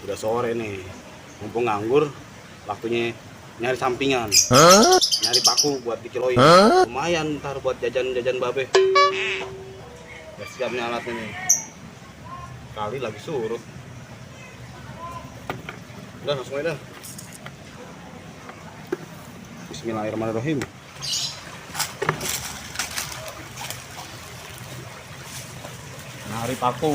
Udah sore nih, mumpung nganggur, waktunya nyari sampingan, nyari paku buat dikiloin. Lumayan ntar buat jajan-jajan babe. Udah siap nih alatnya nih. Kali lagi surut. Udah langsung aja dah. Bismillahirrahmanirrahim. Nyari paku.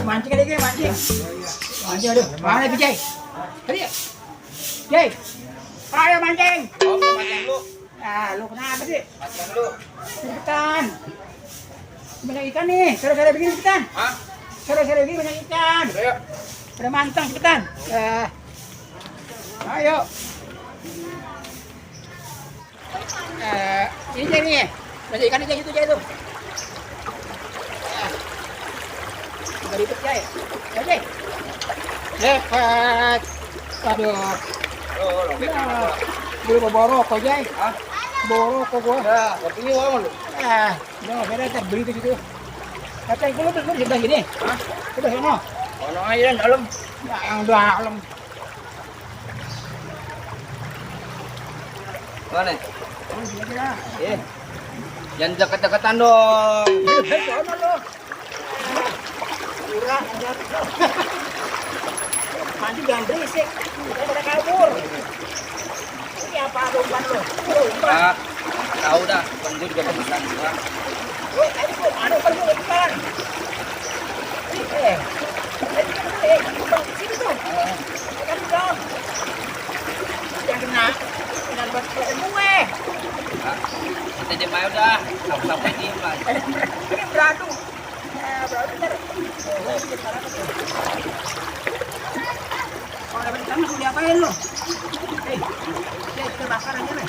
Mancing lagi, mancing. Mancing, aduh. Mana itu, Jay? Tadi ya? Jay, ayo mancing. Oh, mancing lu. Ah, lu kenapa sih? Mancing lu. Cepetan. Banyak ikan nih. Sore-sore begini cepetan. Hah? Sore-sore begini banyak ikan. Ayo. Udah mantang cepetan. Ayo. Ini Jay nih. Banyak ikan aja gitu, Jay tuh. Ribet Jay. Ya Jay. Lepas. Aduh. Beli bawa rokok Jay. Hah? Bawa rokok gua. Ya, kopinya warm lu. Udah beda ntar beli ke situ. Katanya gua lu sebelah sini. Hah? Udah sono. Ono aja dalam. Ya yang dalam. Mana? Oh, sini lah. Iya. Jangan deket-deketan dong. Sono lu. Kurang aja. Mandi jangan berisik. Kita pada kabur. Ini apa umpan lu? Umpan. Ah, tahu dah. Kan gue juga pemesan. Tadi gua ada umpan lu umpan. Umpan di sini tuh. Kan dong. Yang kena. Dengan buat gue. Kita jam aja udah. Sampai diem lah. Ini beradu. Beradu ntar. Kalau dapat ikan mau diapain lo? Kita bakar aja deh.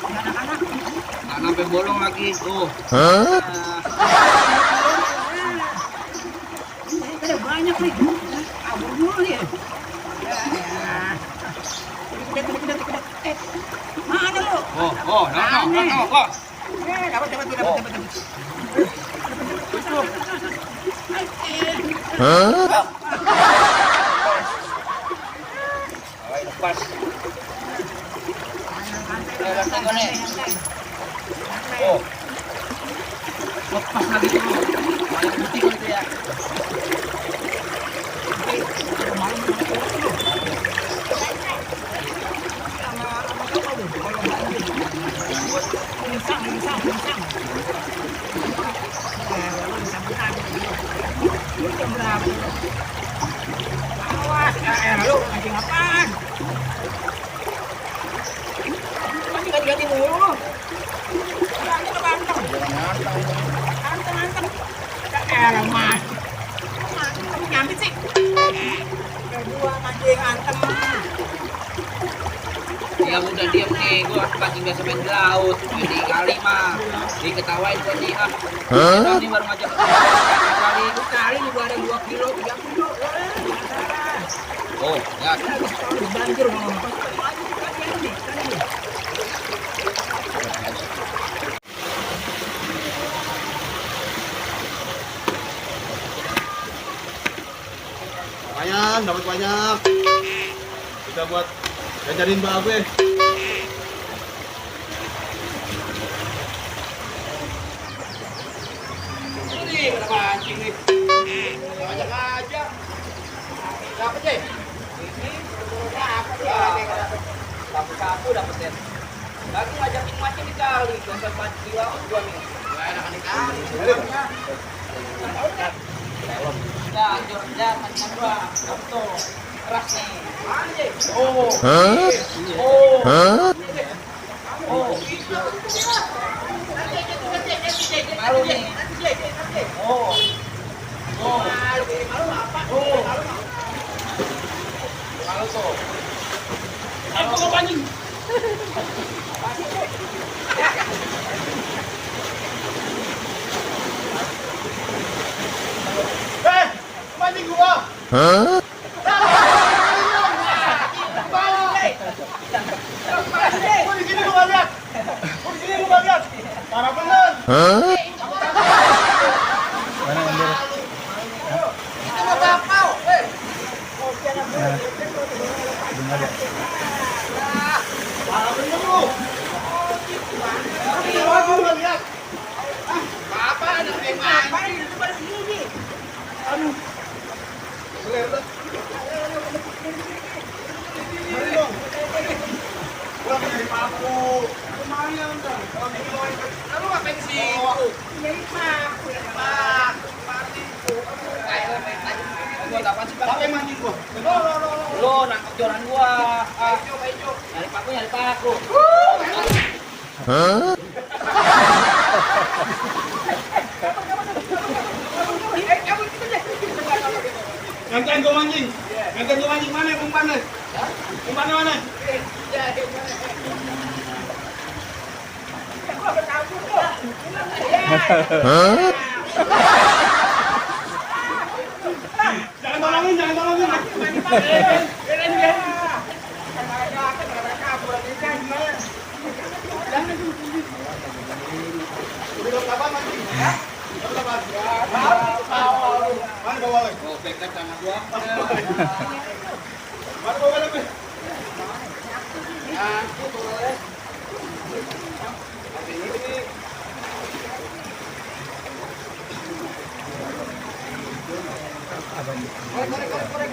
Anak-anak. Nggak sampai bolong lagi tuh. Ada banyak nih. Kabur mulu ya. Mana lo? No, kok. Dapat. Lepas. Oh. Lepas lagi tuh. Malah putih gitu ya. Awas, lu mancing apaan? Mancing ganti-ganti mulu. Ganti ke banteng. Anteng. Mas. Kamu nyambit sih. Kedua mancing antem. Ya udah diam nih, gua pancing biasa main di laut, main di kali mah, diketawain gua nih Nanti baru ngajak Kali juga ada 2 kilo, 3 kilo. Oh, ya. Banjir ngomong. Lumayan, dapat banyak. Bisa buat jajanin babe. Ini pada mancing nih. Banyak aja. Dapat deh. Ini dapat ya. Sapu-sapu dapat ya. Lagi ngajakin mancing di kali, dasar mancing di laut gua nih. Enak nih kali. Udah, anjur aja, mancing gua. Betul. Keras nih. Anjing. Oh. Oh. Malu nih. Oh. Malu apa? Malu tuh. Aku mau pancing. Mancing gua. Parah bener. Mana ambil? Itu mah bakpao. Belum ada. Parah bener lu. Apa lihat? Apa ada yang main? Itu pada sini. Aduh. Mari dong. Gua dari paku. Lumayan kan. Lalu ngapain sih? Jadi paku ya, Pak. Gua dapat sih pakai mancing gua. Lo nangkep joran gua. Nyari paku, nyari paku. Gantian gua mancing. Gantian gua mancing mana umpannya? Umpannya mana? Jangan tolongin, jangan tolongin. Udah berapa mancing? Mana bawa lagi? Oh, backup tangan gua. Mana bawa lagi? Aku boleh. Apa ini? Korek.